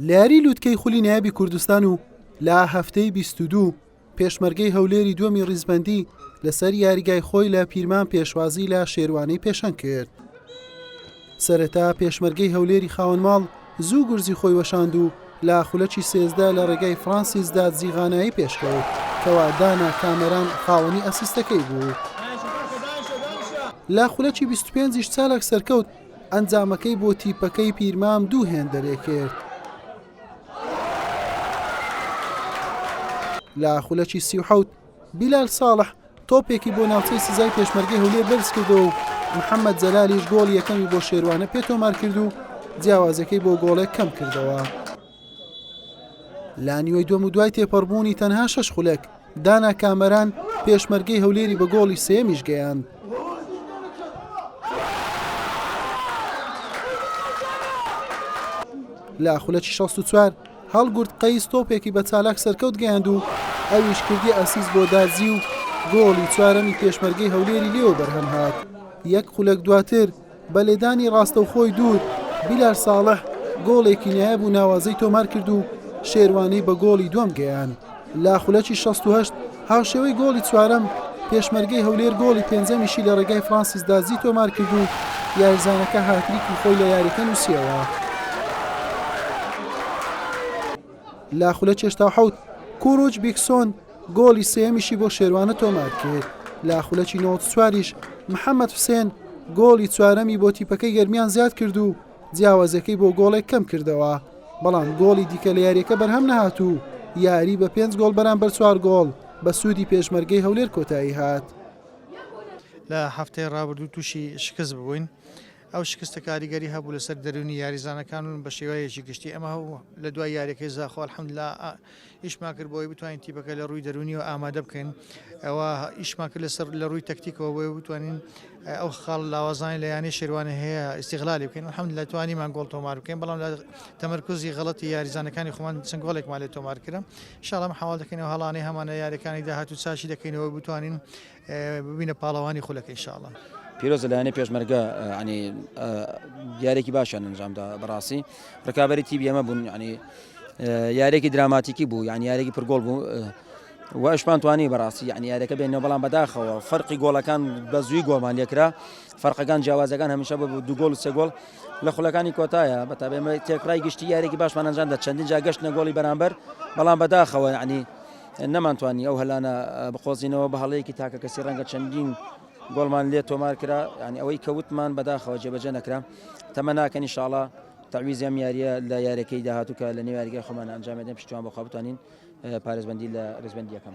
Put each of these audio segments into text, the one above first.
لە یاری لوتکەی خولی نایابی کوردستان و لە هەفتەی 22 پێشمەرگەی هەولێری دووەمی ڕیزبەندی لەسەر یاریگای خۆی لە پیرمام پێشوازی لە شێروانەی پێشەنگ کرد. سەرەتا پێشمەرگەی هەولێری خاوەن ماڵ زوو گورزی خۆی وەشاند و لە خولەکی 13 لە ڕێگای فرانسیس دادزی غانایی پێشکەوت کەوا دانا کامەران خاوەنی ئەسیستەکەی بوو. لە خولەکی 25 یش چالاک سەرکەوت ئەنجامەکەی بۆ تیپەکەی پیرمام دوو هێندە لێکرد. لە خولەکی 37 بیلال ساڵح تۆپێکی بۆ ناوچەی سزای پێشمەرگەی هەولێر بەرزکردەوە و محەممەد جەلالیش گۆڵی یەکەمی بۆ شێروانە پێ تۆمار کرد و جیاوازەکەی بۆ گۆڵێک کەم کردەوە. لە نیوەی دووەم و دوای تێپەڕبوونی تەنها شەش خولەک، دانا کامەران پێشمەرگەی هەولێری بە گۆڵی سێیەمیش گەیاند. لە خولەکی 64 هەڵگورد قەیس تۆپێکی بە چالاک سەرکەوت گەیاند و ئەویش کردی ئەسیست بۆ دازی و گۆڵی چوارەمی پێشمەرگەی هەولێری لێوە بەرهەم هات. یەک خولەک دواتر بە لێدانی ڕاستەوخۆی دوور، بیلال ساڵح گۆڵێکی نایاب و ناوازەی تۆمارکرد و شێروانەی بە گۆڵی دووەم گەیاند. لە خولەکی 68 هاوشێوەی گۆڵی چوارەم، پێشمەرگەی هەولێر گۆڵی پێنجەمیشی لە ڕێگای فرانسیس دازی تۆمارکرد و یاریزانەکە هاتریکی خۆی لە یاریەکە نووسیەوە. لە خولەکی 87 کوروچ بیکسۆن گۆڵی سێیەمیشی بۆ شێروانە تۆمارکرد، لە خولەکی 94 یش محەمەد حوسێن گۆڵی چوارەمی بۆ تیپەکەی گەرمیان زیادکرد و جیاوازیەکەی بۆ گۆڵێک کەمکردەوە، بەڵام گۆڵی دیکە لە یاریەکە بەرهەم نەهات و یاری بە پێنج گۆڵ بەرامبەر چوار گۆڵ بە سوودی پێشمەرگەی هەولێر کۆتایی هات. لە هەفتەی ڕابردوو تووشی شکست ببووین، ئەو شکستە کاریگەری هەبوو لەسەر دەروونی یاریزانەکان و بە شێوەیەکی گشتی ئەمە لە دوای یاریەکەی زاخۆ الحمدلله ئیشمان کرد بۆی بتوانین تیپەکە لە ڕووی دەروونیەوە ئامادە بکەین ئەوە ئیشمان کرد لەسەر لە ڕووی تەکتیکەوە بۆی بتوانین ئەو خاڵ لاوازانی لە یانەی شێروانە هەیە ئیستیغلالی بکەین الحمدلله توانیمان گۆڵ تۆمار بکەین بەڵام لە تەمەرکزی غەڵەتی یاریزانەکانی خۆمان چەند گۆڵێکمان لێ تۆمار کرا ان شاء الله حەواڵ دەکەین ئەو هەڵانەی هەمانە یاریەکانی داهاتوو چاکی دەکەینەوە بتوانین ببینە پاڵەوانی خولەکە ان شاء الله. پیرۆزە لایەنەی پێشمەرگە ینی یاریێکی باشیان ئەنجامدا بەڕاستی ڕکابەری تیبی ئەمە بوون ینی یاریێکی دراماتیکی بوو یان یاریێکی پرگۆڵ بوو واشمان توانی بەڕاستی یعنی یاریەکە بێنەوە بەڵام بەداخەوە فەرقی گۆڵەکان بە زووی گۆڵمان لێکرا فەرقەکان جیاوازەکان هەمیشە بە دوو گۆڵ و سێ گۆڵ لە خولەکانی کۆتایە بە تابێمە تێکڕای گشتی یاریێکی باشمان ئەنجام دە چەندین جا گەشتنە گۆڵی بەرامبەر بەڵام بەداخەوە یعنی نەمانتوانی ئەو هەلانە بقۆزینەوە بە هەڵەیەکی تاکە کەسی ڕەنگە چەندین گۆڵمان لێ تۆمار کرا یعنی ئەوەی کە وتمان بەداخەوە جێبەجێ نەکرا تەمەناکەن ئینشاڵا تەعویزی ئەم یاریە لە یاریەکەی داهاتوو کە لە نێو یاریگای خۆمان ئەنجام دەدەین پشتیوان بۆ خوا بتوانین پارێزبەندی لە ریزبەندی یەکەم.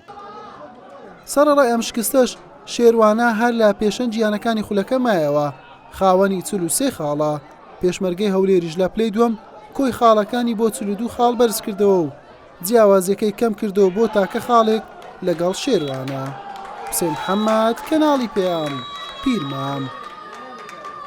سەرەڕای ئەم شکستەش شێروانە هەر لە پێشەنگی یانەکانی خولەکە مایەوە، خاوەنی 43 خاڵە، پێشمەرگەی هەولێریش لە پلەی دووەم کۆی خاڵەکانی بۆ 42 خاڵ بەرزکردەوە و جیاوازیەکەی کەمکردەوە بۆ تاکە خاڵێک لەگەڵ شێروانە. حوسێن محەمەد، کەناڵی پەیام، پیرمام.